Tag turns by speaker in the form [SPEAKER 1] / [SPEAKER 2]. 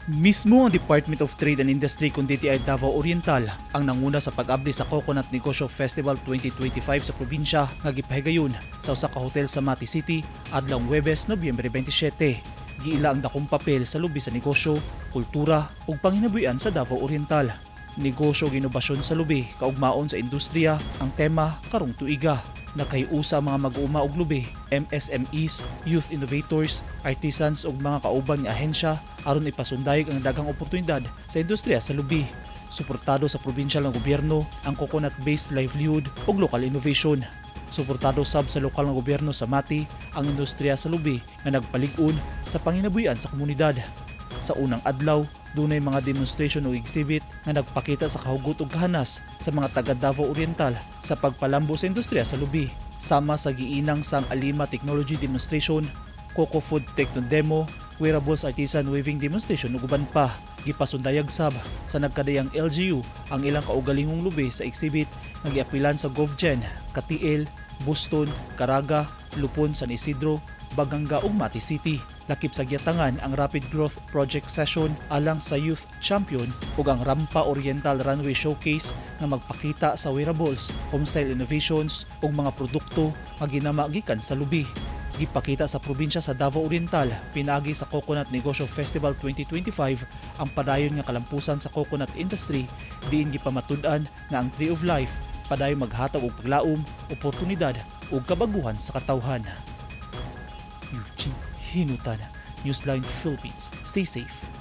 [SPEAKER 1] Mismo ang Department of Trade and Industry kun DTI Davao Oriental ang nanguna sa pag-abli sa Coconut Negosyo Festival 2025 sa probinsya nga gipahigayon sa usa ka hotel sa Mati City adlawng Huwebes, Nobyembre 27. Giila ang dakong papel sa lubi sa negosyo, kultura ug panginabuhian sa Davao Oriental. Negosyo ug inobasyon sa lubi kaugmaon sa industriya ang tema karong tuiga. Nakahiusa ang mga mag-uuma og lubi, MSMEs, youth innovators, artisans ug mga kauban nga ahensya aron ipasundayag ang daghang oportunidad sa industriya sa lubi. Suportado sa probinsyal nga gobyerno ang coconut-based livelihood ug local innovation. Suportado sab sa lokal nga gobyerno sa Mati ang industriya sa lubi nga nagpalig-on sa panginabuhian sa komunidad. Sa unang adlaw, dunay mga demonstration o exhibit nga nagpakita sa kahugot ug kahanas sa mga taga Davao Oriental sa pagpalambo sa industriya sa lubi. Sama sa giinang sang Alima Technology Demonstration, Coco Food Techno Demo, Wearables Artisan Weaving Demonstration ug uban pa. Gipasundayag sab sa nagkadayang LGU ang ilang kaugalingong lubi sa exhibit nga giapilan sa GovGen, Cateel, Buston, Caraga, Lupon, San Isidro, Baganga ug Mati City. Lakip sa giyatangan ang Rapid Growth Project Session alang sa Youth Champion ug ang Rampa Oriental Runway Showcase nga magpakita sa wearables, homestyle innovations ug mga produkto nga ginama gikan sa lubi. Gipakita sa probinsya sa Davao Oriental pinaagi sa Coconut Negosyo Festival 2025 ang padayon nga kalampusan sa coconut industry diin gipamatud-an nga ang Tree of Life padayon maghatag og paglaom, oportunidad ug kabaguhan sa katawhan. Eugene Hinutan, Newsline Philippines. Stay safe.